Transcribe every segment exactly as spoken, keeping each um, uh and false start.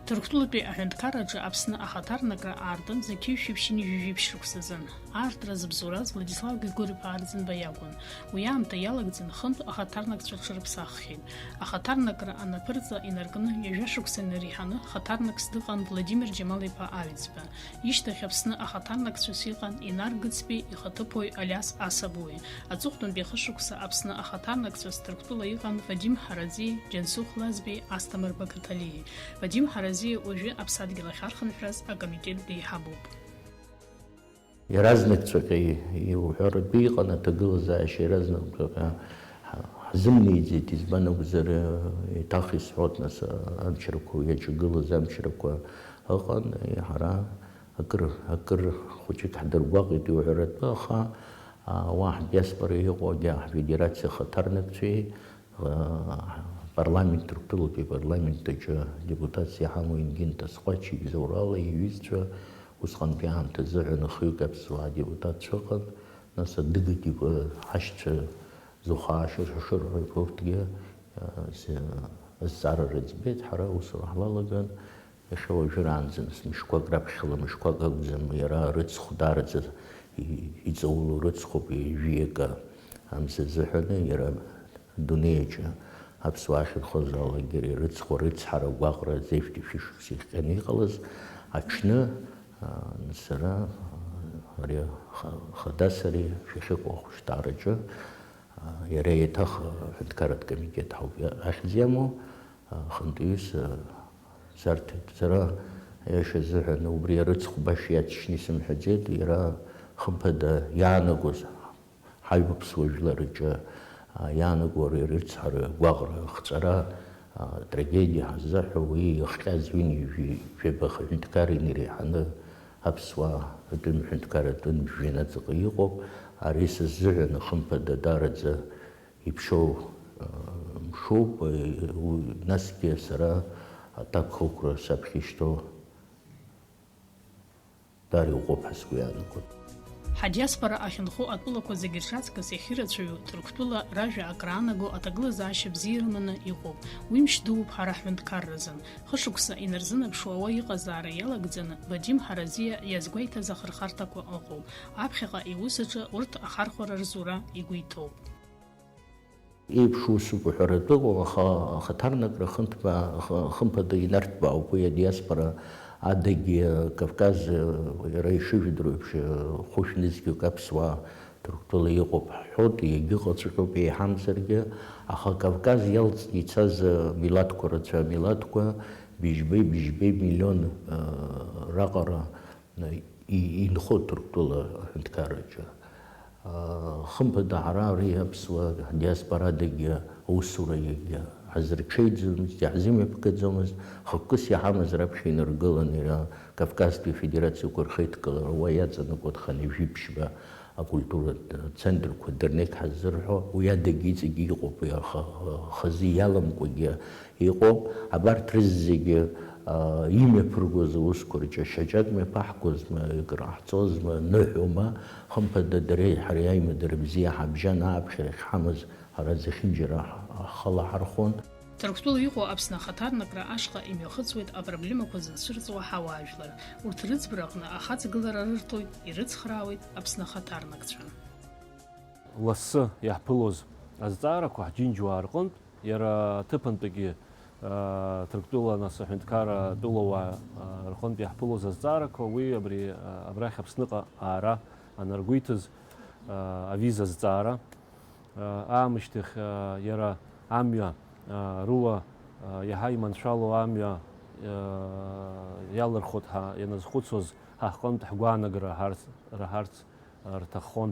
Ҭырқәтәылатәи аҳәынҭқарраҿы Аԥсны ахаҭарнакра аартын зқьи жәшәи ԥшьынҩажәи жәиԥшь шықәсазын. Аартра зыбзоураз Владислав Григор-иԥа Арӡынба иакәын. Уи аамҭа иалагӡан хынтә ахаҭарнакцәа рҽырԥсаххьеит. Ахаҭарнакра анаԥырҵа инаркны ҩажәа шықәса инареиҳаны хаҭарнакс дыҟан Владимир Џьамал-иԥа Аҩӡба. Ишьҭахь Аԥсны ахаҭарнакцәас иҟан Инар Гыцбеи ихаҭыԥуаҩ Алиас Асабуи. Аҵыхәтәантәи ахышықәса Аԥсны ахаҭарнакцәас Ҭырқәтәыла иҟан Вадим Ҳаразиеи Џьансыхә Лазбеи Асҭамыр Бақаҭалиеи. Вадим Ҳаразиа уажәы Аԥсадгьыл ахьархынҳәраз акомитет деиҳабуп. Иаразнакҵәҟьа и-, иуҳәаратәы иҟан аҭагылазаашьа, иаразнакҵәҟьа ҳ-, ҳзымнеиӡеит, избан акәзар, еиҭах исҳәоит, нас, амчрақәа, уи аҿагылаз амчрақәа ыҟан, ҳара акыр, акыр хәыҷык ҳдыргәаҟит иуҳәаратәы, аха, а, уа ҳдиаспора иҟоугьы ҳфедерациа ахаҭарнакцәеи, а, апарламент, Ҭырқәтәылатәи апарламент аҿы адепутатс иҳамоу Ингин Тасҟәач ибзоурала иҩызцәа, усҟантәи аамҭа азыҳәан хҩык аԥсуаа адепутатцәа ыҟан, нас Адыгатәи ҳашьцәа Зухаа шырҳәа урҭгьы, а, з-, азҵаара рыӡбеит, ҳара аусура ҳлалаган, иахьа уажәраанӡа, нас, мышқәак раԥхьала, мышқәак акәӡам, иара рыцхә даараӡа и-, иҵаулоу рыцхәуп, ҩажәи акы амза азыҳәаны, иара адунеи аҿы аԥсуаа ахьынхоз алагьы ирыцхәу рыцҳара, агәаҟра зежәтәи шәышықәса ихҟьаны иҟалаз аҽны, а, сара, а, ари ха-, хада сареи шәахьыҟоу ахәышҭаараҿы, а, иара еиҭах, а, аҳәынҭқарратә комитет ҳауп иа-, ахьӡ иамоу, а, хантәаҩыс, а, сарҭеит. Сара, аиаша азыҳәан, убри арыцхә баша иаҵшьны исымҳәаӡеит, иара хымԥада иаанагоз ҳаҩбаԥсуа жәлар рҿы, а, иаанаго ари рыцҳара, агәаҟра, ахҵәара, а, трагедиа ҳаззаҳәо уи иахҟьаз ҩынҩажәи жәаба аҳәынҭқарра инареиҳаны аԥсуаа атәым ҳәынҭқарра атәым жәҩан аҵаҟа иҟоуп. Ари са сзыҳәан, хымԥада, даараӡа иԥшьоу, а, мшоуп, а, уи, насгьы сара аҭакқәа саԥхьа ишьҭоу даара иӷәӷәоуп ҳәа сгәы иаанагоит. Ҳадиаспора ахьынхо атәылақәа зегьы рҿаҵкыс иахьырацәаҩу Ҭырқәтәыла ражәа акраанаго аҭагылазаашьа бзиа ирыманы иҟоуп. Уи мч дууп ҳара ҳҳәынҭқарразын. Хышықәса инарзынаԥшуа уа иҟазаара иалагӡаны Вадим Ҳаразиа иазгәеиҭаз ахырхарҭақәа ыҟоуп. Аԥхьаҟа иус аҿы урҭ ахархәара рзура игәы иҭоуп. Еиԥш усуп уҳәаратәы ыҟоуп, аха ахаҭарнакра хынтә-, х-, хымԥада инарҭбаауп уи адиаспора адагьы Кавказ, иара ишыжәдыруа еиԥш, хәышә нызқьҩык аԥсуаа Ҭырқәтәыла иҟоуп ҳҳәоит, иагьыҟаҵәҟьоуп еиҳамзаргьы, аха Кавказ иалҵны ицаз милаҭқәа рацәа, амилаҭқәа быжьбеи-быжьбеи миллион, э, раҟара и-, инхо Ҭырқәтәыла аҳәынҭқарраҿы. Хымԥада, ҳара ари аԥсуа диаспорадагьы аусура иагьа ҳазырҽеиӡомызт, иаҳзымҩаԥгаӡомызт, хықәкыс иҳамаз раԥхьа инаргылан иара Кавказтәи афедерациақәа рхеидкылара уа иаҵанакуа Ҭханеи жәиԥшьба акультуратә центрқәа дырнеик ҳаззырҳәо, уи адагьы иҵегьы иҟоуп, иаха-, хазы иаламкәагьы иҟоуп. Абарҭ рызегьы, а, имҩаԥыргоз аусқәа рҿы шьаҿак мҩаԥаҳгозма, икыр ҟаҳҵозма, ныҳәоума, хымԥада, дареи ҳареи аимадара бзиа ҳабжьан ааԥхьара ахьҳамаз ҳара зехьынџьара ҳ-, ҳхы алаҳархәон. Ҭырқәтәыла иҟоу Аԥсны ахаҭарнакра ашҟа имҩахыҵуеит апроблемақәа зыцәырҵуа ҳауаажәлар. Урҭ рыӡбара аҟны ахаҵгылара рырҭоит, ирыцхраауеит Аԥсны ахаҭарнакцәа. Лассы иаҳԥылоз азҵаарақәа ҳџьынџьуаа рҟынтә, иара аҭыԥантәигьы, аа, Ҭырқәтәыла, нас, аҳәынҭқарра атәылауаа, аа, рҟынтә иаҳԥылоз азҵаарақәа, уи абри, аа, абрахь Аԥсныҟа аара анаргәеиҭаз, аа, авиза азҵаара, аа, аамышьҭахь, аа, иара амҩа, аа, руа, аа, иаҳа иманшәало амҩа, аа, иалырхуеит ҳәа ианазхәыцуаз ҳа ҳҟынтә ҳгәаанагара раҳарц, раҳарц рҭаххон,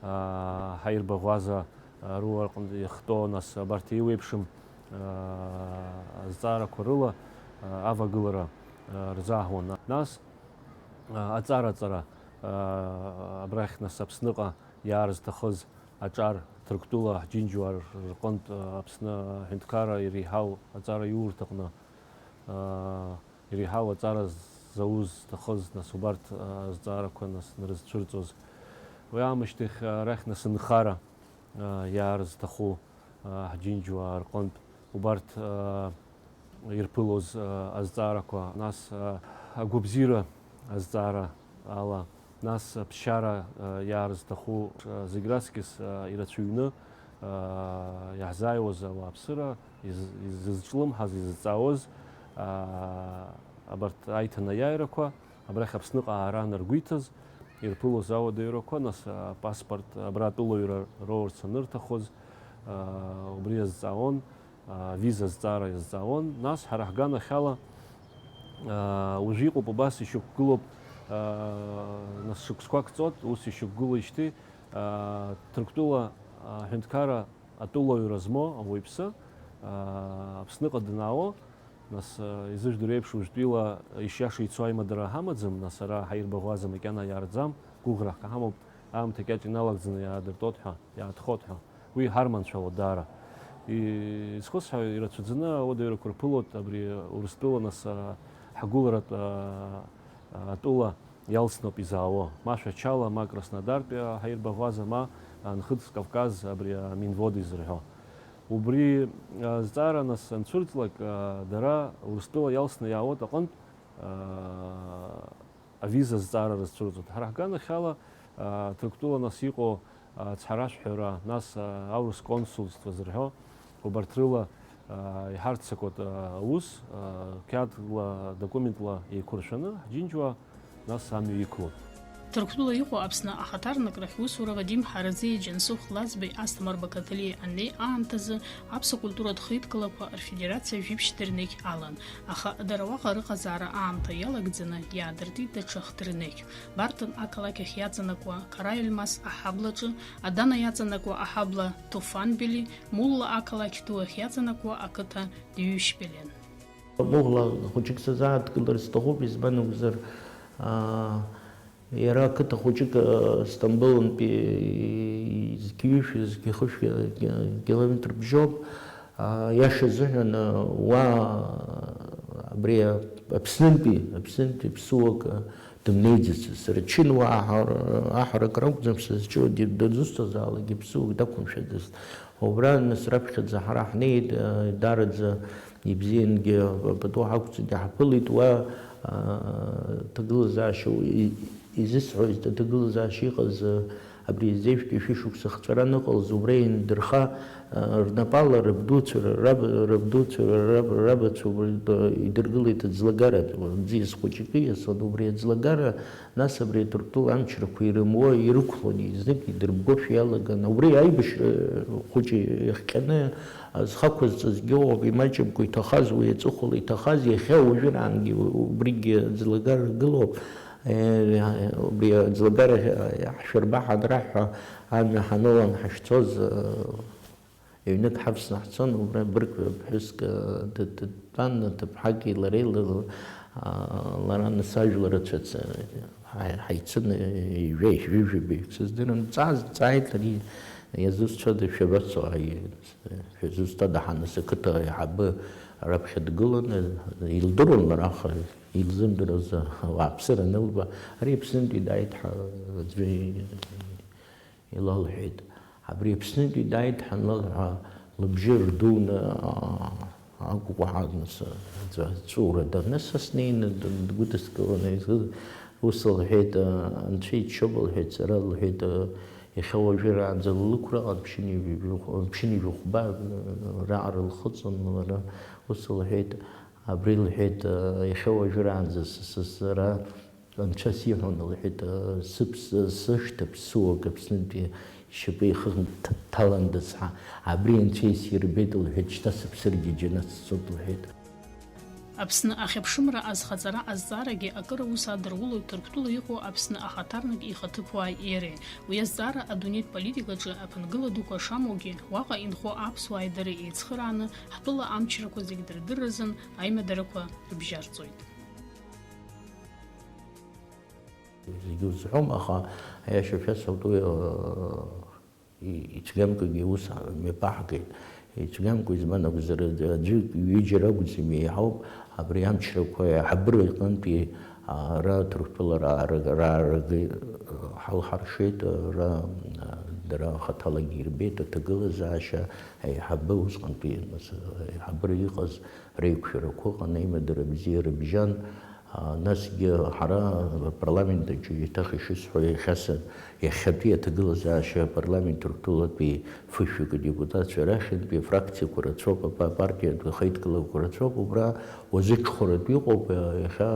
аа, ҳаирбаӷәаза, аа, руа рҟынтә иахтәоу, нас, абарҭ еиуеиԥшым, аа, азҵаарақәа рыла, аа, авагылара, аа, рзаҳуан. Нас, аа, аҵараҵара, аа, абрахь, нас, Аԥсныҟа иаарызҭахыз аҿар Ҭырқәтәыла ҳџьынџьуаа рҟынтә, аа, Аԥсны аҳәынҭқарра иреиҳау аҵараиурҭаҟны, аа, иреиҳау аҵара зауз зҭахыз, нас, убарҭ, а, азҵаарақәа, нас, нарызцәырҵуаз. Уи аамышьҭахь, а, арахь, нас, нхара, а, иаарызҭаху, а, ҳџьынџьуаа рҟынтә убарҭ, а, ирԥылоз, а, азҵаарақәа, нас, а, агәабзиара азҵаара ала, нас аԥсшьара, а, иаарызҭаху, а, зегь раҵкьыс, а, ирацәаҩны, а, иаҳзааиуаз ауааԥсыра, из-, изызҿлымҳаз, изызҵаауаз, а, абарҭ аиҭанаиааирақәа, абрахь Аԥсныҟа аара анаргәиҭаз, ирԥылоз ауадаҩрақәа, нас, а, апаспорт абра атәылаҩра роурц анырҭахыз, а, убри азҵаауан, а, авиза азҵаара иазҵаауан. Нас ҳара ҳганахьала, а, уажәы иҟоуп убас ишьақәгылоуп, а, нас шықәсқәак ҵуеит, ус ишьақәгылоижьҭеи, а, Ҭырқәтәыла, а, аҳәынҭқарра атәылаҩра змоу ауаҩԥсы, а, Аԥсныҟа данаауа, нас, а, изыжәдыруа еиԥш, уажәтәила ишиаша ицо аимадара ҳамаӡам, нас ара ҳаирбаӷәӷәаза макьана иаарӡам, гәыӷрак ҳамоуп, аамҭа кьаҿ иналагӡаны иаадыртәоит ҳәа, иаатхоит ҳәа. Уи иҳарманшәалоит даара. И-, изхысҳәаау, ирацәаӡаны ауадаҩрақәа рԥылоит абри Урыстәыла, нас, а, ҳгәыларатә, а, а, атәыла иалсноуп изаауа. Ма Шәачала, ма Краснодартәи аҳаирбаӷәаза, ма, а, Нхыҵ Кавказ абри, а, Минводы изырҳәо. Убри, а, зҵаара нас анцәырҵлак, а, дара Урыстәыла иалсны иаауеит аҟынтә, а, авиза зҵаара рызцәырҵуеит. Ҳара ҳганахьала, а, Ҭырқәтәыла нас иҟоу, а, ацҳаражәҳәара, нас, а, аурыс консульство зырҳәо, убарҭ рыла, а, иҳарццакуеит, а, аус, а, қьаадла, документла еиқәыршәаны, ҳџьынџьуа нас амҩа иқәлоит. Ҭырқәтәыла иҟоу Аԥсны ахаҭарнакрахь усура Вадим Ҳараӡеи Џьансыхә Лазбеи Асҭамыр Бақаҭалиа аннеи аамҭазы аԥсуа культуратә хеидкылақәа рфедерациа жәиԥшь дырнеқь алан, аха дара уаҟа рыҟазаара аамҭа иалагӡаны иаадыртит даҽа хдырнеқь, Барҭын ақалақь ахь иаҵанакуа Ҟара-Ельмас аҳаблаҿы, Адана иаҵанакуа аҳабла Ҭофанбели, Мулла ақалақь ду ахь иаҵанакуа ақыҭа Дҩышьбелен. Мулла хәыҷык сазааҭгылар сҭахуп, избан акәзар, аа, иара ақыҭа хәыҷык, аа, Стамбылынтәи зқьи-ҩышәи, зқьи-хышәи километр бжьоуп. Аа, иаша азыҳәан, аа, уа абри Аԥснынтәи, Аԥснынтәи ԥсуак, аа, дымнеиӡацызт. Сара чынуаа аҳәара, аҳәара акыр акәӡам сызҿу, ди-, дызусҭазаалакгьы ԥсуак дақәымшәаӡацт. Убра нас раԥхьаӡа ҳара ҳнеит, э, даараӡа ибзиангьы пату ҳақәҵагьы ҳаԥылеит, уа, э, ҭагылазаашьа у-, и-, изысҳәоз, аҭагылазаашьа иҟаз, э, абри зежәтәи шәышықәса хҵәара аныҟалаз, убра индырха, э, рнапала рабдуцәа, раб-, рабдуцәа, раб-, рабацәа убри, э, идыргылеит аӡлагара, ӡиас хәыҷык ииасуан, убри аӡлагара Нас абри Ҭырқәтәыла амчрақәа ирымуа ирықәлон, знык идырбгошәа иалаган. Убри аибашьра хәыҷы иахҟьаны зхы ақәызҵазгьы ыҟоуп, имаҷымкәа иҭахаз, уи аҵыхәала иҭахаз, иахьа уажәраангьы убригьы аӡлагара ргылоуп. Е, убри аӡлагара ҳшәырба ҳанраҳҳәа, амҩа ҳанылан ҳашцоз, Ҩнык ҳавсны ҳцон, убра бырг ԥҳәыск, ы, д-, д-, дтәан, ҭыԥҳаки лареи ла-, а, лара нас ажәлар рацәаҩ, ҳа-, ҳаицын, ҩажәа, ҩажәа баҩык сыздырам. Дҵааз дҵааит, ари иазусҭцәада, шәабацо, аи, шәызусҭада, ҳа нас ақыҭа аиҳабы раԥхьа дгылан, илдыруан лара, аха илзымдыруаз ауааԥсыра анылба, ари Аԥснынтәи дааит, ҳа-, аӡәы Илалҳәеит, абри Аԥснынтәи дааит ҳанлалҳәа, лыбжьы рдуны, аа, акәукәаҳа, нас, аҵәура данысса, снеины д-, дгәыдыскыланы, ус лҳәеит, анцәа иччоуп, лҳәеит, сара, лҳәеит, иахьа уажәраанӡа ллықәраҟа ԥшьынҩажәи-, ԥшьынҩажәи хәба раҟара лхыҵуан лара, ус лҳәеит, абри лҳәеит, иахьа уажәраанӡа с-, с-, сара Анцәа сиҳәон, лҳәеит, сыԥс-, сышҭа ԥсуак Аԥснынтәи ишьапы ихы ҭ-, ҭаландаз ҳәа, абри Анцәа исирбеит, лҳәеит, шьҭа сыԥсыргьы џьанаҭ сцоит, лҳәеит. Аԥсны ахьыԥшымра азхаҵара азҵаарагьы акыр аус адырулоит Ҭырқәтәыла иҟоу Аԥсны ахаҭарнак ихаҭыԥуааи иареи. Уи азҵаара адунеитә политикаҿы аԥынгыла дуқәа шамоугьы, уаҟа инхо аԥсуааи дареи еицхырааны, ҳтәыла амчрақәа зегь дырдырразын, аимадарақәа рыбжьарҵоит. Зегьы узҳәом, аха аиаша шәасҳәап, уи, э, и-, ицәгьамкәагьы ус мҩаԥаҳгеит. Ицәгьамкәа избан акәзар, аӡәы ҩыџьа ракәӡам, еиҳауп абри амчрақәа аиҳабыра иҟынтәи ара Ҭырқәтәыла ра-, ра-, раагеит, ҳалҳаршеит, ара, э, Дара хаҭалагьы ирбеит аҭагылазаашьа, аиҳабы усҟантәи, нас, аиҳабыра иҟаз реиқәшәарақәа ыҟан, аимадара бзиа рыбжьан. А, насгьы ҳара апарламент аҿы еиҭах ишысҳәо, иахьа са-, иахьатәи аҭагылазаашьа апарламент Ҭырқәтәылатәи фышәҩык адепутатцәа рахьынтәи афракциақәа рацәоуп, апа-, апартиатә ахеидкылақәа рацәоуп, убра уазыҽхәаратә иҟоуп, а, иахьа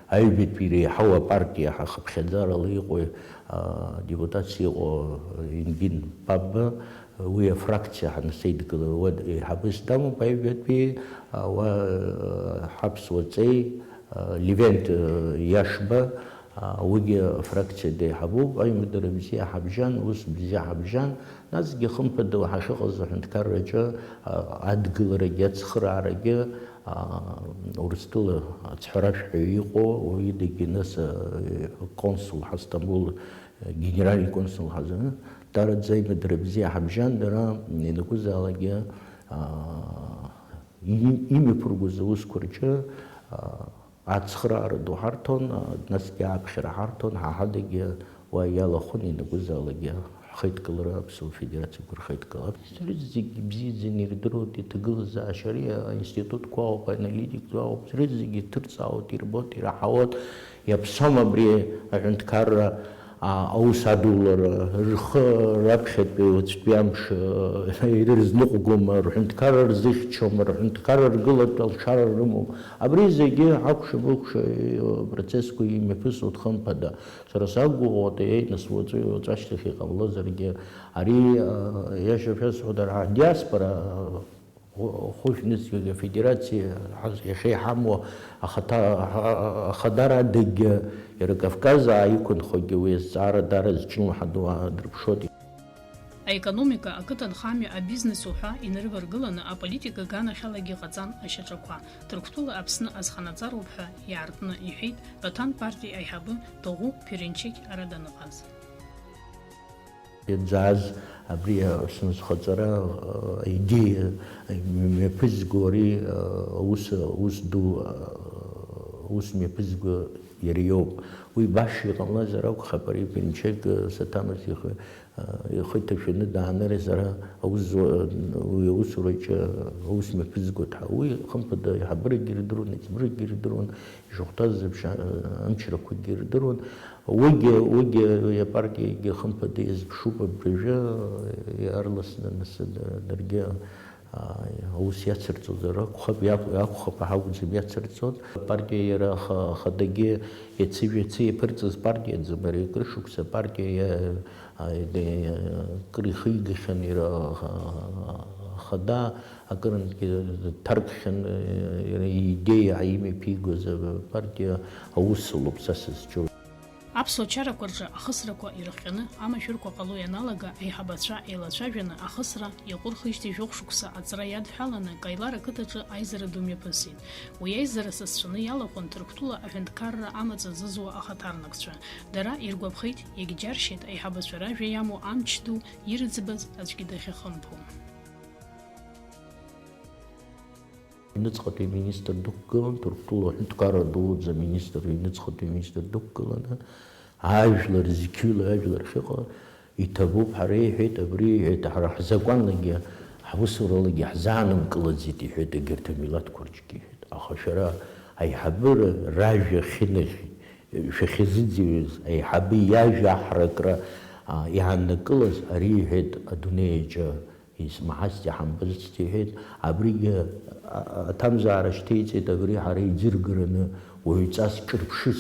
аҩбатәи иреиҳау апартиа ҳахыԥхьаӡарала иҟоу, а, депутатс иҟоу Ингин Пабба, уи афракциа ҳанасеидгыла, уа еиҳабыс дамоуп аҩбатәи, а, уа, а, ҳаԥсуа ҵеи, а, Левент, а, Иашба, а, уигьы афракциа деиҳабуп, аимадара бзиа ҳабжьан, ус бзиа ҳабжьан, насгьы хымԥада ҳахьыҟаз аҳәынҭқарраҿы, а, адгыларагьы ацхыраарагьы, а, Урыстәыла ацҳаражәҳәаҩ иҟоу, уи идагьы нас, а, консул ҳа Стамбул, а, генеральный консул ҳазы, дараӡа аимадара бзиа ҳабжьан, дара ианакәызаалакгьы, а, и-, имҩаԥыргоз аусқәа рҿы, а, ацхыраара ду ҳарҭон, а, насгьы ааԥхьара ҳарҭон, ҳа ҳадагьы уа иалахәын, ианакәызаалакгьы ҳхеидкылара, Аԥсуа Федерациақәа рхеидкылара. Рызегьы ибзиаӡаны ирдыруан, иҭагылазаашьа ари аинститутқәа ауп, аналитиктә ауп, рызегьы иҭырҵаауеит, ирбоит, ираҳауеит, иаԥсам абри аҳәынҭқарра, а, аус адулара, рхы раԥхьатәи уаҵәтәи амш, а, ирызныҟәгома, рҳәынҭқарра рзыхьчома, рҳәынҭқарра ргылатә алшара рымоуп. Абри зегьы ҳакәша-мыкәша, а, процессқәа имҩаԥысуеит, хымԥада. Сара сақәгәыӷуеит, еи, нас уаҵәы, уаҵәашьҭахь иҟамлозаргьы, ари, а, иашьа шәасҳәоит, ара ҳадиаспора, а, Хәышә нызқьҩык афедерациа иахьа иҳамоу ахада-, ахадара адагьы, иара Кавказ ааиқәынхогьы уи азҵаара дара зҿлымҳадоу аадырԥшуеит. Аекономика, ақыҭанхамҩа, абизнес уҳәа инарываргыланы аполитика аганахьалагьы ҟаҵан ашьаҿақәа. Ҭырқәтәыла Аԥсны азханаҵароуп ҳәа иаартны иҳәеит Роҭан партиа аиҳабы Тоӷәы Ԥиринчеқь ара даныҟаз. Ианӡааз абри Аԥсны зхаҵара, а, аидеиа мҩаԥызго ари, а, аус, аус ду, а, аус мҩаԥызго иара иоуп. Уи баша иҟамлазар акәхап, ари Пинчек, а, Саҭамыз ихы, а, ихы иҭашәаны даанырзар аус зуа, уи аусураҿы аус мҩаԥызго дҳа-, уи хымԥада аиҳабырагьы ирдыруан, аиҵбырагьы ирдыруан, ишахәҭаз аԥша-, амчрақәагьы ирдыруан. Уигьы, уигьы, уи апартиагьы хымԥада иазԥшуп абыржәы, иаарласны нас даргьы, а, аус иацырҵозар акәхап, иакә-, акәхап ҳәа акәӡам иацырҵоз. Апартиа иара аха-, ахадагьы иацы-жәацы иаԥырҵыз партиаӡам, ари акыр шықәса апартиа иа-, а, иде-, акыр ихигахьан иара аха-, ахада, акырынтәгьы дҭаркхьан, иара иидеиа имҩаԥигоз апартиа аус лоуп са сызҿу. Аԥсуа чарақәа рҿы ахысрақәа ирыхҟьаны амашәырқәа ҟало ианалага, аиҳабацәа еилацәажәаны ахысра иаҟәырхижьҭеи жәохә шықәса аҵра иадҳәаланы Каилар ақыҭаҿы аизара ду мҩаԥысит. Уи аизара сасцәаны иалахәын Ҭырқәтәыла аҳәынҭқарра амаҵ азызуа ахаҭарнакцәа. Дара иргәаԥхеит, иагьџьаршьеит аиҳабацәа ражәа иамоу амч ду ирыӡбаз аӡәгьы дахьахымԥо. Аҩныҵҟатәи аминистр дықәгылан, Ҭырқәтәыла аҳәынҭқарра дуӡӡа аминистр аҩныҵҟатәи аминистр дықәгыланы, ажәлар зқьҩыла ажәлар ахьыҟоу иҭабуп, ҳара иҳәеит, абри иҳәеит, ҳара ҳзакәанлагьы, ҳусуралагьы ҳзаанымкылаӡеит, иҳәеит, егьырҭ амилаҭқәа рҿгьы, иҳәеит. Аха шәара ражәа ахьынахь, шәахьазыӡырҩыз, аиҳабы иажәа аҳаракра, а, иааннакылаз, ари иҳәеит, адунеи аҿы Исмаҳацт, иҳамбацт, иҳәеит, абригьы, а, аҭамзаара шьҭеиҵеит, абри ҳара иӡыргараны уаҩҵас ҿырԥшыс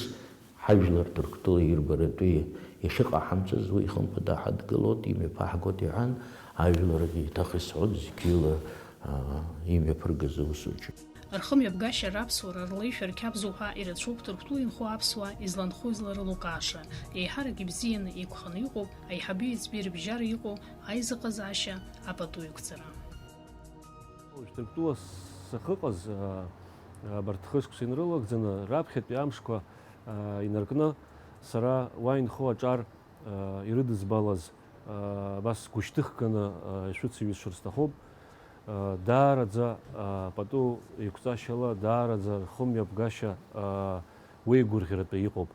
ҳажәлар Ҭырқәтәыла ирбаратәы иахьыҟаҳамҵаз уи хымԥада ҳадгылоит, имҩаԥаҳгоит, иҳәан, ажәларгьы еиҭах исҳәоит, зқьҩыла, а, имҩаԥыргаз аусураҿы. Рхымҩаԥгашьа, раԥсуара, рлеишәа, рқьабз уҳәа ирацәоуп Ҭырқәтәыла инхо аԥсуаа изланхо-изларылукааша. Еиҳарак ибзианы еиқәханы иҟоуп аиҳаби аиҵби рыбжьара иҟоу аизыҟазаашьа, апату иқәҵара. Ҭырқәтәыла сахьыҟаз, а, абарҭ хышықәса инрылагӡаны, раԥхьатәи амшқәа, а, инаркны сара уа инхо аҿар, а, ирыдызбалаз, а, абас гәышьҭыхганы, а, ишәыцеиҩысшар сҭахуп. А, даараӡа, а, пату еиқәҵашьала, даараӡа рхымҩаԥгашьа, а, уеигәырӷьаратәы иҟоуп.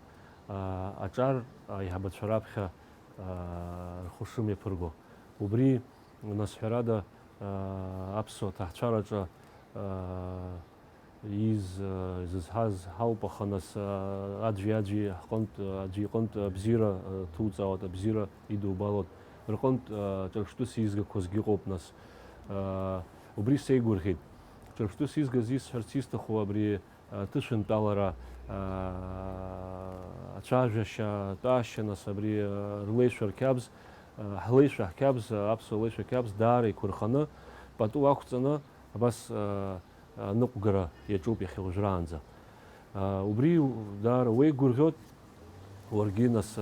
А, аҿар аиҳабацәа раԥхьа, а, Хәы шымҩаԥырго. Убри, нас, ҳәарада, аа, аԥсуа ҭаацәараҿы, аа, ииз, аа, изызҳаз ҳауп, аха, нас, аа, аӡәи-аӡәи ҳҟынтә, аӡәы иҟынтә абзиара, аа, ҭуҵаауеит, абзиара идубалоит. Рҟынтә, аа, ҿырԥштәыс изгақәазгьы ыҟоуп, нас. Аа, убри сеигәырӷьеит. Ҿырԥштәыс изгаз исҳәарц исҭаху абри, ҭышәынтәалара, ацәажәашьа, атәашьа, нас, абри рлеишәа рқьабз, ҳлеишәа ҳқьабз, аԥсуа леишәа қьабз даара иқәырханы, пату ақәҵаны, абас аныҟәгара иаҿуп иахьа уажәраанӡа. Убри даара уеигәырӷьоит. Уаргьы, нас,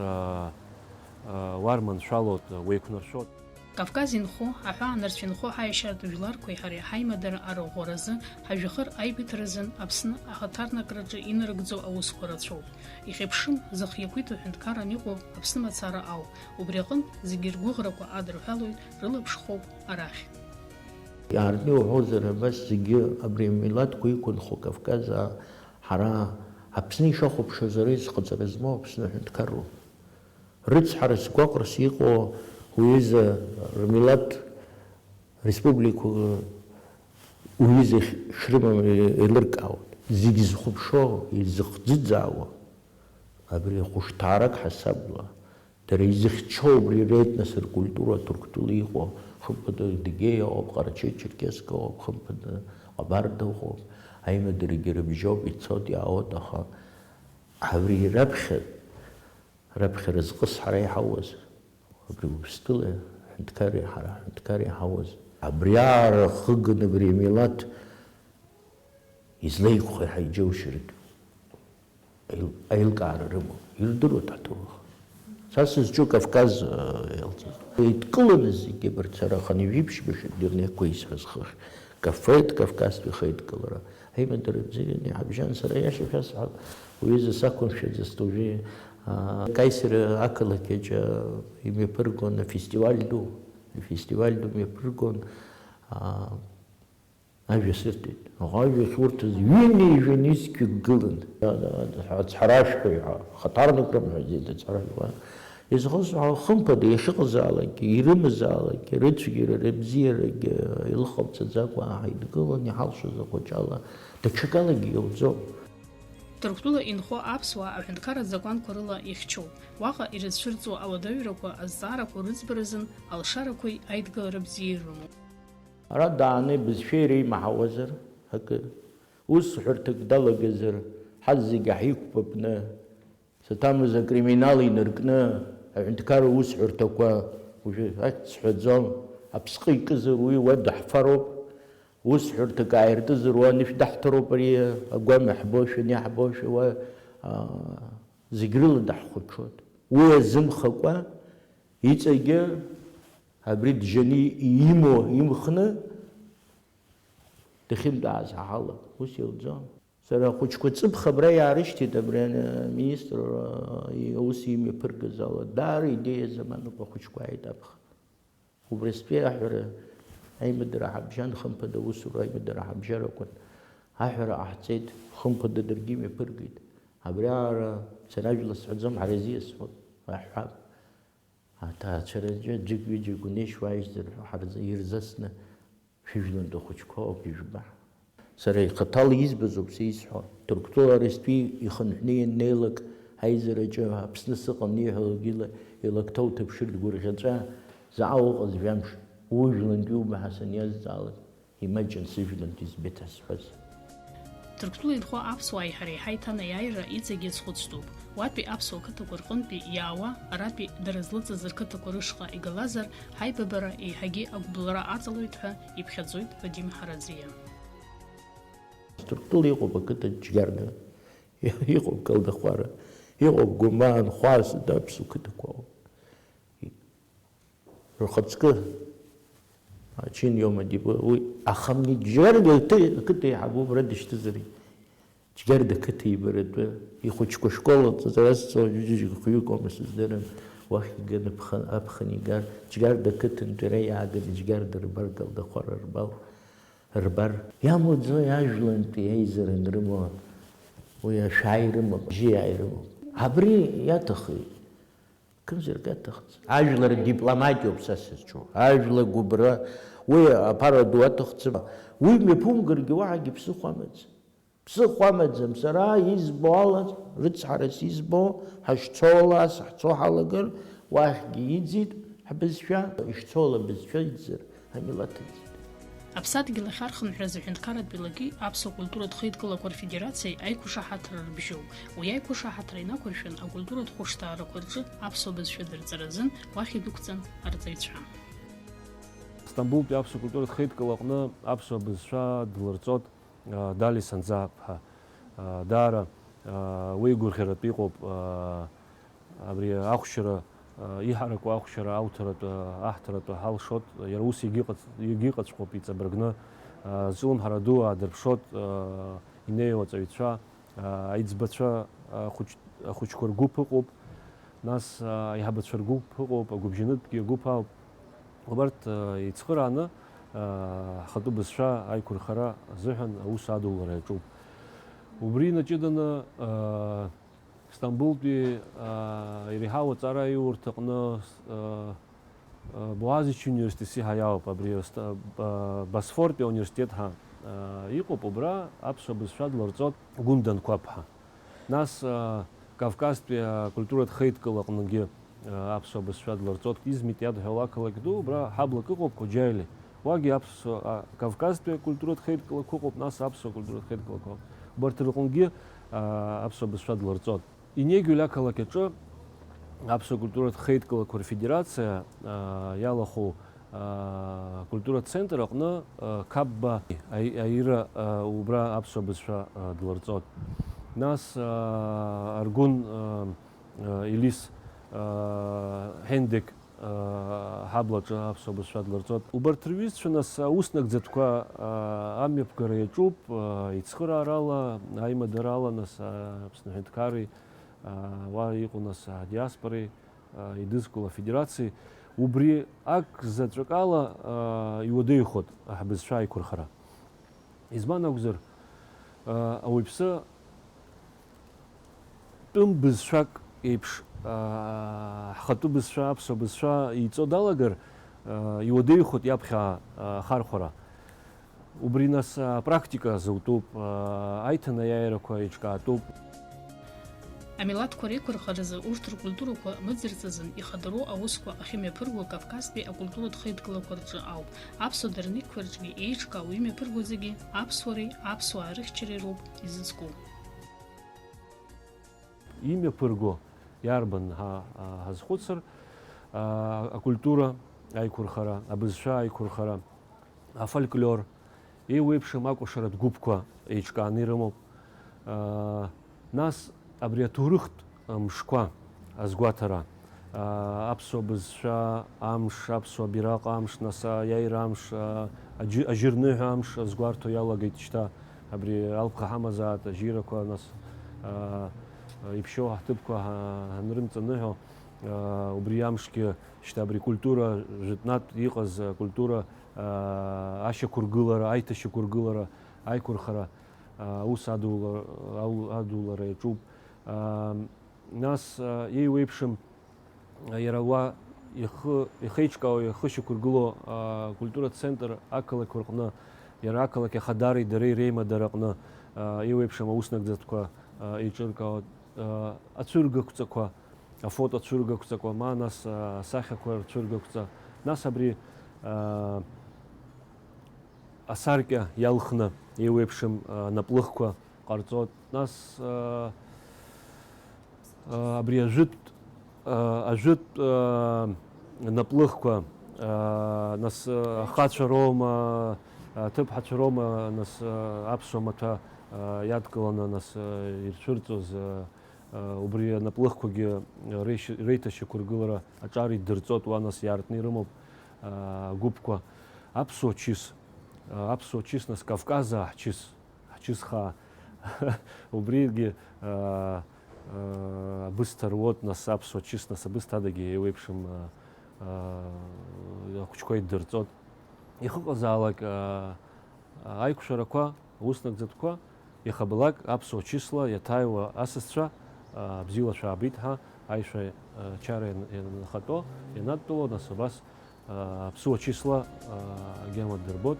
уарманшәалоит, уеиқәнаршәоит. Кавказ инхо, аҳәаанырцә инхо ҳаиашьаратә жәларқәеи ҳареи ҳаимадара арӷәӷәаразы, ҳажәҩахыр аибыҭаразын Аԥсны ахаҭарнакраҿы инарыгӡо аусқәа рацәоуп. Ихьыԥшым, зых иақәиҭу ҳәынҭқарран иҟоу Аԥсны мацара ауп. Убри аҟынтә зегьы ргәыӷрақәа адырҳәалоит, рылаԥш хоуп арахь. Иаартны иуҳәозар, абас зегьы абри амилаҭқәа иқәынхо Кавказ, а, ҳара Аԥсны ишахәаԥшуаз ара изхаҵара змоу Аԥсны аҳәынҭқарроуп. Рыцҳарас, гәаҟрас иҟоу уҩыза рмилаҭ республикақәа уҩыза шрымам еилыркаауеит. Зегь зхәаԥшуа, изыхӡыӡаауа, абри ахәышҭаарак ҳасабла, дара изыхьчо убри ретнос, ркультура Ҭырқәтәыла иҟоу, хымԥада, Адыгеиа ауп, Ҟарачы-Черкесск ауп, хымԥада, Ҟабарда ыҟоуп, аимадарагьы рыбжьоуп, ицоит, иаауеит, аха абри раԥхьа Раԥхьа разҟыс ҳара иҳауаз, абри Урыстәылеи аҳәынҭқарреи ҳара ҳҳәынҭқарреи иҳауаз, абри аара хыганы абри амилаҭ излеиқәхеи ҳаиџьоушьартә аил-, аилкаара рымоуп, ирдыруеит ҳҭоурых. Са сызҿу Кавказ, э, иалҵыз. Еидкыланы зегьы абарҭ сара хынҩажәи ԥшьба шәырдырны еиқәа исҳәаз хыхь. Кафеит Кавказтәи хеидкылара. Аимадара бзианы иҳабжьан, сара иашьа шәасҳәап, уҩыза сақәымшәаӡацт уажәы, аа, Каисер ақалақь аҿы имҩаԥыргон афестиваль ду, афестиваль ду мҩаԥыргон, аа, ажәа сырҭеит. Аха ажәа ахьурҭаз ҩынҩажәа нызқьҩык гылан. Ацҳаражәҳәаҩ ҳәа, хаҭарнакрым ҳәа зегь ацҳаражәҳәа. Изхысҳәаауа, хымԥада, иахьыҟазаалакгьы, ирымазаалакгьы, рыцәгьара, рыбзиарагьы илыхҟамҵаӡакәа ҳаидгылан, иҳалшоз ахәаҷала, даҽакалагьы иауӡом. Ҭырқәтәыла инхо аԥсуаа аҳәынҭқарратә закәанқәа рыла ихьчоуп. Уаҟа ирыцәырҵуа ауадаҩрақәа, азҵаарақәа рыӡбаразын алшарақәеи аидгылара бзиеи рымоуп. Ара дааны ибызшәа иреимаҳауазар акы, усҳәарҭак далагазар, ҳазегьы ҳиқәԥапны, саҭамыз акриминал инаркны, аҳәынҭқарра усҳәарҭақәа, уажәы ахьӡ сҳәаӡом, аԥсҟы икызар уи уа даҳфароуп, усҳәарҭак ааиртызар уа анышә даҳҭароуп, ари агәам иаҳбошәа, ани иаҳбошәа уа, аа, зегь рыла даҳхәаҽуеит. Уи азымхакәа, иҵегьы абри джьаны имоу имхны дахьынтәааз ҳаҳалап, ус иауӡом. Сара ахәыҷқәа ҵыԥх абра иаарышьҭит, абри аминистр, э, иус имҩаԥыргаз ала, даара идеиа замануп, ахәыҷқәа ааит аԥхын. Убрыстәи аҳәара аимадара ҳабжьан, хымԥада аусура аимадара ҳабжьаракәын. Аҳәара ҟаҳҵеит, хымԥада даргьы имҩаԥыргеит. Абри аара сара ажәла сҳәаӡом, ҳара изиасҳәоит, аҳәап. Аҭаацәараҿы ӡәык-ҩыџьак унеишь уааишьзар ҳәа ҳарза-, ирзасны шәыжәлантәи ахәыҷқәа ауп ижәба. Сара ихаҭала избаз ауп са исҳәо. Ҭырқәтәыларастәи ихынҳәны ианнеилак, аизараҿы Аԥсны сыҟан ииҳәалак ила-, илакҭа уҭаԥшыр дгәырӷьаҵәа заҟа уҟаз жәамш, ужәлантәиума ҳәа саниазҵаалак, имаҷын сыжәлантәи збеит ҳәа сҳәаз. Ҭырқәтәыла инхо аԥсуааи ҳареи ҳаиҭанеиааира иҵегьы ӡхәыцтәуп. Уатәи аԥсуа қыҭақәа рҟынтәи иаауа, аратәи дара злыҵыз рқыҭақәа рышҟа игалазар, ҳаибабара еиҳагьы агәыбылра аҵалоит ҳәа иԥхьаӡоит Вадим Ҳаразиа. Ҭырқәтәыла иҟоуп ақыҭа Џьгьарда, иҟоуп Галдахәара, иҟоуп Гәымаа, Нхәаа, Сыда, аԥсуа қыҭақәа ауп. Рхаҵкы, ачын иоума дибо, уи, аха мни Џьгьарда ақыҭа, ақыҭа еиҳабы убра дышьҭызар, Џьгьарда ақыҭа ибаратәы, ихәыҷқәа школ аҵара зҵо ҩыџьа хҩык аума сыздырам, уахь иганы ԥхын, аԥхын игар, Џьгьарда ақыҭантәи ара иааганы Џьгьарда рбар, Галдахәара рбал, рбар. Иамуӡои ажәлантәи аизара анрымоу, уи ашәаа ирымоуп, бжьы иааирымоуп. Абри иаҭахи? Кымзарак аҭахӡам. Ажәлар дипломатиоуп са сызҿу. Ажәла гәыбра, уи аԥара ду аҭахӡам. Уи мҩаԥумгаргьы уаҳагьы ԥсыхәа амаӡам. Ԥсыхәа амаӡам. Сара избо ала, рыцҳарас избо, ҳашцо ала, ас ҳцо ҳалагар, уахьгьы иӡит ҳбызшәа, ишцо ала абызшәа иӡзар, ҳмилаҭ иӡит. Аԥсадгьыл ахьархынҳәра азы аҳәынҭқарратә еилакеи аԥсуа культуратә хеидкылақәа рфедерациеи аиқәшаҳаҭра рыбжьоуп. Уи аиқәшаҳаҭра инақәыршәан, акультуратә хәышҭаарақәа рҿы аԥсуа бызшәа дырҵаразын уахь идәықәҵан арҵаҩцәа. Стамбултәи аԥсуа культуратә хеидкыла аҟны аԥсуа бызшәа длырҵот, а, Дали Санӡаԥҳа, а, даара, а, уи гәырӷьаратә иҟоуп, а, Абри ахәшьара, а, иҳараку ахәшьара ауҭаратәы, аҳҭаратәы ҳалшоит, иара ус иагьыҟац-, иагьыҟаҵәҟьоуп иҵабыргны, а, зҿлымҳара ду аадырԥшоит, а, инеиуа аҵаҩцәа, а, аиҵбацәа, а, ахәыҷ-, ахәыҷқәа ргәыԥ ыҟоуп, нас, а, аиҳабацәа ргәыԥ ыҟоуп, агәыбжьанытәгьы агәыԥ ауп. Убарҭ, а, еицхырааны, а, ҳхатәы бызшәа аиқәырхара азыҳәан аус адулара иаҿуп. Убри инаҷыданы, а, Стамбултәи, аа, иреиҳау аҵара аиурҭаҟны, аа, аа, Боазич университет сиҳа иауп, абри аста-, ба-, Босфортәи ауниверситет ҳәа, аа, иҟоуп, убра аԥсуа бызшәа длырҵот Гәында Анқәаб ҳәа. Нас, аа, Кавказтәи акультуратә хеидкыла аҟныгьы, аа, аԥсуа бызшәа длырҵот Измит иадҳәало ақалақь ду, убра ҳаблак ыҟоуп, Коџьаели. Уагьы аԥсуа, а, Кавказтәи акультуратә хеидкылақәа ыҟоуп, нас аԥсуа акультуратә хеидкылақәа ыҟоуп. Убарҭ рыҟынгьы, а, аԥсуа бызшәа длырҵот. Инеигьы ақалақь аҿы аԥсуа культуратә хеидкылақәа рфедерациа, а, иалахәу, а, акультуратә центр аҟны, а, Қапба аи-, аира, а, убра аԥсуа бызшәа, а, длырҵот. Нас, а, Аргәын, а, а, Елис, а, Ҳендеқь, аа, ҳаблаҿы аԥсуа бызшәа длырҵот. Убарҭ рҩызцәа, нас, аус нагӡатәқәа, аа, амҩаԥгара иаҿуп, аа, ицхыраарала, аимадарала, нас, аа, Аԥсны аҳәынҭқарреи, аа, уа иҟоу, нас, адиаспореи, аа, идызкыло афедерациеи. Убри ак заҵәык ала, аа, иуадаҩхоит ҳбызшәа аиқәырхара. Избан акәзар, аа, ауаҩԥсы тәым бызшәак еиԥш, аа, ҳхатәы бызшәа, аԥсуа бызшәа иҵо далагар, аа, иуадаҩхоит иаԥхьа, аа, ахархәара. Убри нас, аа, апрактика зутәуп, аа, аиҭанеиааирақәа еиҿкаатәуп. Амилаҭқәа реиқәырхаразы урҭ ркультурақәа мыӡырҵазын ихадароу аусқәа ахьымҩаԥырго Кавказтәи акультуратә хеидкылақәа рҿы ауп. Аԥсуа дырникқәа рҿгьы еиҿкаау имҩаԥырго зегьы аԥсуареи аԥсуаа рыхьчареи роуп изызку. Имҩаԥырго иарбан ҳа, а, ҳазхәыцыр, а, акультура аиқәырхара, абызшәа аиқәырхара, афольклор, еиуеиԥшым акәашаратә гәыԥқәа еиҿкааны ирымоуп. А, нас абри аҭоурыхтә мшқәа азгәаҭара, аа, аԥсуа бызшәа амш, аԥсуа бираҟ амш, нас аиааира амш, аа, аџьы-, ажьырныҳәа амш азгәарҭо иалагеит шьҭа абри алԥха ҳамазаат ажьирақәа, нас, аа, иԥшьоу ҳҭыԥқәа ҳа-, ҳанрымҵаныҳәо, аа, убри амшгьы шьҭа абри культура, жәытәнатә иҟаз акультура, аа, ашьақәыргылара, аиҭашьақәыргылара, аиқәырхара, аа, аус адула-, ау-, адулара иаҿуп. Аа, Нас, а, еиуеиԥшым, а, иара уа ихы, ихеиҿкаау, ихы шьақәыргылоу, а, акультуратә центр ақалақьқәа рҟны, иара ақалақь ахадареи дареи реимадара аҟны, а, еиуеиԥшым аус нагӡатәқәа, а, еиҿыркаауа, а, ацәыргақәҵақәа, афото цәыргақәҵақәа, ма нас, а, асахьақәа рцәыргақәҵа, нас абри, а, асаркьа иалхны еиуеиԥшым, а, наплыхқәа ҟарҵоит. Нас, а, а, абри ажәытә, а, ажәытә, а, наплыхқәа, а, нас, а, ахацәа роума, аҭыԥҳацәа роума, нас, а, аԥсуа маҭәа, а, иадкыланы, нас, а, ирцәырҵуаз, а, а, убри анаплыхқәагьы реишь-, реиҭашьақәыргылара аҿар иддырҵоит, уа, нас, иаартны ирымоуп, а, агәыԥқәа. Аԥсуа чыс, а, аԥсуа чыс, нас, Кавказаа ҳчыс. Ҳчысхаа. Убригьы, аа, аа, абысҭа руот, нас аԥсуа чыс, нас абысҭа адагьы еиуеиԥшым, аа, аа, ахәыҷқәа иддырҵот. Ихыҟазаалак, аа, аиқәшәарақәа, аус нагӡатәқәа, иахьабалак аԥсуа чысла иаҭааиуа асасцәа, аа, бзиала шәаабеит ҳәа, Аишәа, а, чара иан-, ианахатәо, ианадтәало, нас абас, а, аԥсуа числа, а, агьама дырбоит.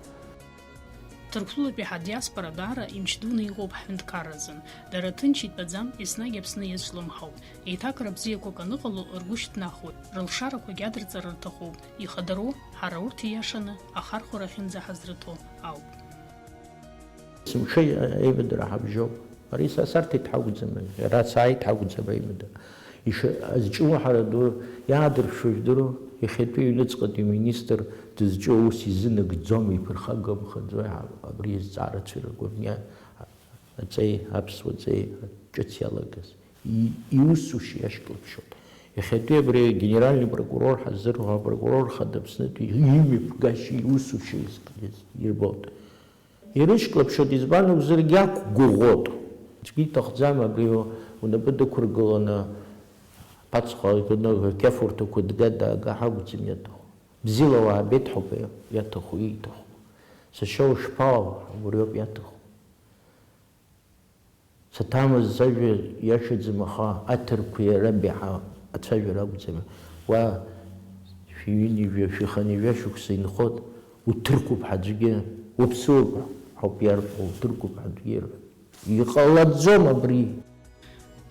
Ҭырқәтәылатәи ҳадиаспора даара имч дуны иҟоуп ҳҳәынҭқарразын. Дара ҭынч итәаӡам, еснагь Аԥсны иазҿлымҳауп. Еиҭакра бзиақәак аныҟало, ргәы шьҭнахуеит, рылшарақәагь адырҵара рҭахуп. Ихадароу, ҳара урҭ ииашаны ахархәара ахьынӡаҳазрыҭо ауп. Сымшеи аимадара ҳабжьоуп. Ари са сарҭеит ҳакәӡам, иара сааит ҳакәӡам аимадара. Иша-, зҿу ҳара ду иаадырԥшуа жәдыруа, иахьатәи аҩныҵҟатәи министр дызҿу аус изынагӡом, иԥырхагамхаӡои ҳа-, абри азҵаарацәа ргәаԥхьа аҵеи, аԥсуа ҵеи ҿыц иалагаз. И-, иусушьа иашьклаԥшьоит. Иахьатәи абри агенеральный прокурор ҳазырҳәо, апрокурор хада Аԥснытәи имҩаԥгашьа иусушьа изкыз ирбоит. Ирышьклаԥшуеит, избан акәзаргьы иақәгәыӷуеит. Аӡәгьы иҭахӡам абри унапы дықәыргыланы, аԥацха кны ақьафурҭақәа дга-даага ҳакәӡам иаҭаху. Бзиала уаабеит ҳәоуп иаҭаху, ииҭаху. Сашьа, ушԥаауа? Убриоуп иаҭаху. Саҭамыз сажәа иашаӡам, аха аҭырқәеи араби ҳа ацәажәара акәӡам. Уа шәҩынҩажәа, шәиханҩажәа шықәса инхоит, уҭырқәуп ҳаӡәгьы, уԥсыуоуп ҳәоуп иарҳәо, уҭырқәуп ҳаӡәгьы. Иҟалаӡом абри.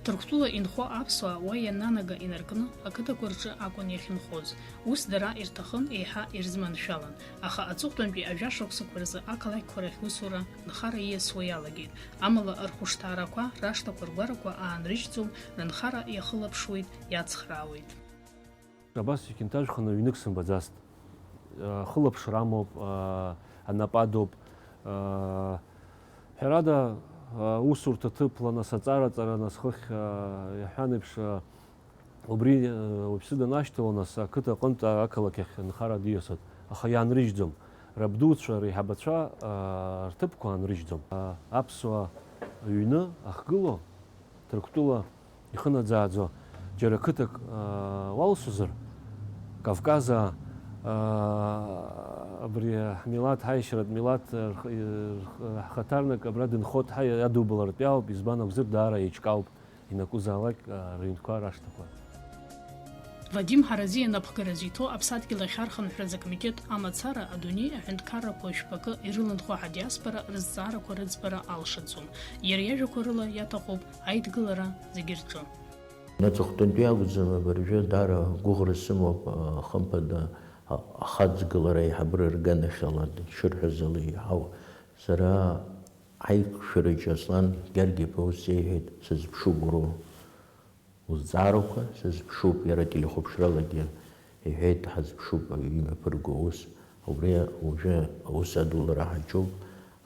Ҭырқәтәыла инхо аԥсуаа уа ианнанага инаркны ақыҭақәа рҿы акәын иахьынхоз. Ус дара ирҭахын, еиҳа ирзыманшәалан. Аха аҵыхәтәантәи ажәа шықәсақәа рзы ақалақьқәа рахь усура нхара ииасуа иалагеит. Амала рхәышҭаарақәа, рашҭақәа, ргәарақәа аанрыжьӡом, рынхара иахылаԥшуеит, иацхраауеит. Абас икьынҭажәханы ҩнык сымбаӡацт. Ахылаԥшра амоуп, анапы адуп. Ҳәарада, аусурҭа ҭыԥла, нас аҵара-ҵара, нас хыхь, иаҳәан еиԥш, убри, уаҩԥсы данашьҭало, нас ақыҭа аҟынтә, ақалақь ахь анхара диасуеит. Аха иаанрыжьӡом. Рабдуцәа, реиҳабацәа, рҭыԥқәа аанрыжьӡом. Аԥсуа ҩны ахгыло, Ҭырқәтәыла ихынаӡааӡо џьара қыҭак, аа, уалсозар, Кавказаа, аа, абри ҳмилаҭ, ҳаишьаратә милаҭ, рх-, рх-, ҳхаҭарнак абра дынхоит ҳәа иадубалартә иалоуп, избан акәзар, даара еиҿкаауп, ианакәызаалак, аа, рыҩнқәа рашҭақәа. Вадим Ҳаразиа напхгара зиҭо Аԥсадгьыл ахьархынҳәраз акомитет амацара адунеи аҳәынҭқаррақәа шәпакы ирыланхо ҳадиаспора рызҵаарақәа рыӡбара алшаӡом. Иара иажәақәа рыла иаҭахуп аидгылара зегьы рҿы. Аҵыхәтәантәи акәӡам, абыржәы даара гәыӷра сымоуп, хымԥада, ахаҵгылара аиҳабыра рганахьала дшырҳәаз ала иаҳау. Сара аиқәшәараҿы Аслан Гьаргь-иԥа ус иеиҳәеит, сазыԥшуп уара узҵаарақәа, сазыԥшуп, иара ателехәаԥшралагьы иҳәеит, ҳазыԥшуп имҩаԥырго аус. Убри уажәы аус адулара ҳаҿуп,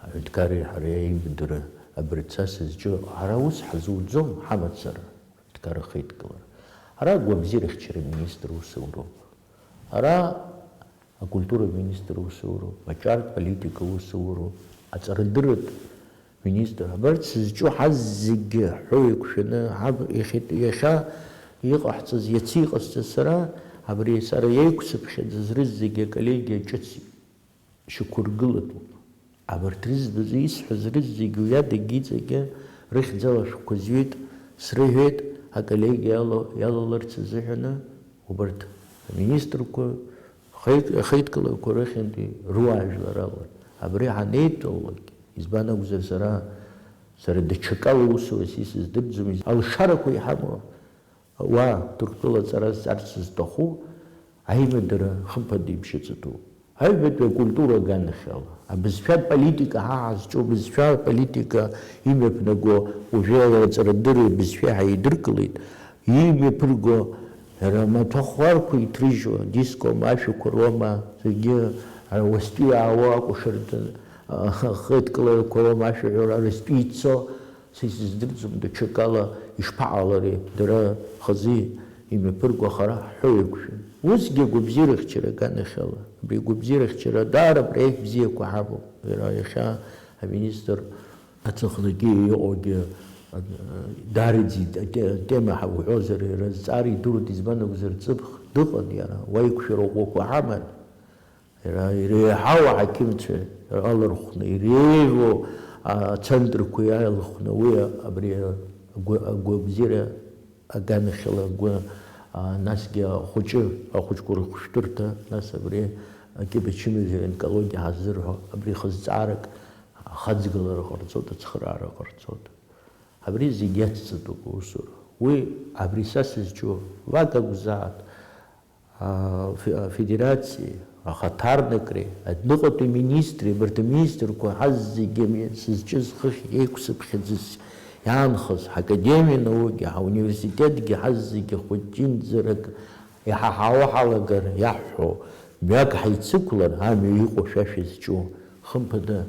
аҳәынҭқарреи ҳареи аимадара абырца сызҿу, ҳара ус ҳазуӡом, ҳамацара, аҳәынҭқарра ахеидкылара. Ара агәабзиарахьчара аминистр усуроуп. Ара акультура аминистр усуроуп, аҿартә политика усуроуп, аҵарадырратә министр, абарҭ сызҿу ҳазегьы ҳәоу еиқәшәаны, ҳаб-, иахьа, иахьа иҟаҳҵаз, иацы иҟасҵаз сара, абри сара иеиқәсыԥхьаӡаз рызегьы аколлегиа ҿыц шьақәыргылатәуп. Абарҭ рызегьы исҳәаз рызегьы уи адагьы иҵегьы рыхьӡала шәҟәқәа зҩит, срыҳәеит, аколлегиа иала-, иалаларц азыҳәаны, убарҭ аминистрқәа, Хеит-, ахеидкыларақәа рыхьынтәи руаажәлар алан. Абри ҳанеидтәалалак, избан акәзар, сара, сара даҽакала усурас исыздырӡом, алшарақәа иҳамоу ауаа Ҭырқәтәыла аҵара зҵарц зҭаху аимадара хымԥада ибжьаҵатәуп. Аҩбатәи акультура аганахьала, абызшәатә политика ҳа ҳазҿу, абызшәа политика имҩаԥнаго, уажәы аҵарадырреи абызшәеи ҳаидыркылеит, имҩаԥырго, иара амаҭәахәарқәа иҭрыжьуа, адискома, ашәақәа роума, зегьы, ара уаҵәтәи иаауа акәашарҭа, ахеидкыларақәа роума, ашәаҳәара Аразтәи ицо, са исыздырӡом, даҽакала ишԥаҟалари, дара хазы имҩаԥырго, аха ара ҳҳәо еиқәшәан. Усгьы агәабзиарахьчара аганахьала, абри агәабзиарахьчара даара апроект бзиақәа ҳамоуп, иара иахьа аминистр Аҵыхәлагьы иҟоугьы, а, даараӡа ит-, ате-, атема ҳа уҳәозар, иара зҵаара идыруеит, избан акәзар, ҵыԥх дыҟан иара, уа иқәшәара ӷәӷәақәа ҳаман. Иара иреиҳау аҳақьымцәа алархәны, иреиӷьу ацентрқәа иалахәны уи абри агәы-, агәабзиара Аганахьала агәы, а, насгьы ахәыҷы, ахәыҷқәа рыхәшәтәырҭа, нас абри акьыба-чымазаҩ, онкологиа ҳаззырҳәо, абри хызҵаарак ахаҵгылара ҟарҵоит, ацхыраара ҟарҵоит. Абри зегь иацҵатәуп аусура. Уи абри са сызҿу вак акәзааит, а, фе-, афедерациеи, ахаҭарнакреи, адәныҟатәи министри, абарҭ аминистрқәа ҳаззегьы ами сызҿыз хыхь еиқәсыԥхьаӡыс иаанхаз, ҳакадемиа науки, ҳауниверситетгьы ҳаззегьы хәыҷынӡарак иҳаҳауа ҳалагар иаҳҳәо, мҩак ҳаицықәлар, амҩа иҟоушәа шәызҿу, хымԥада,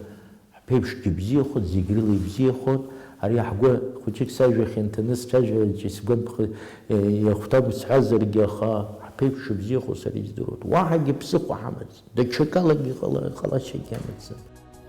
ҳԥеиԥшгьы бзиахоит, зегь рыла ибзиахоит. Ари ҳгәы хәыҷык сажәа хьанҭаны сцәажәараҿы исгәамԥхо, э, иахәҭам сҳәазаргьы, аха ҳԥеиԥш шыбзиахо сара издыруеит. Уаҳагьы ԥсыхәа ҳамаӡам, даҽакалагьы ҟала-, ҟалашьагьы амаӡам.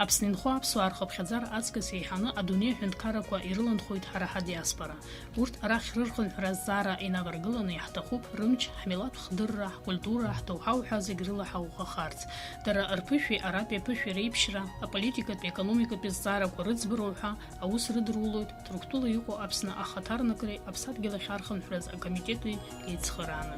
Аԥсны инхо аԥсуаа рхыԥхьаӡара аҵкыс еиҳаны адунеи аҳәынҭқаррақәа ирыланхоит ҳара ҳадиаспора. Урҭ арахь рырхынҳәра азҵаара инаваргыланы иаҳҭахуп рымч, ҳмилаҭ хдырра, ҳкультура, ҳҭоуҳа уҳәа зегь рыла ҳаӷәӷәахарц. Дара рԥышәеи аратәи аԥышәеи реиԥшьра, аполитикатәи, економикатәи зҵаарақәа рыӡбара уҳәа аус рыдырулоит Ҭырқәтәыла иҟоу Аԥсны ахаҭарнакреи Аԥсадгьыл ахь архынҳәраз акомитети еицхырааны.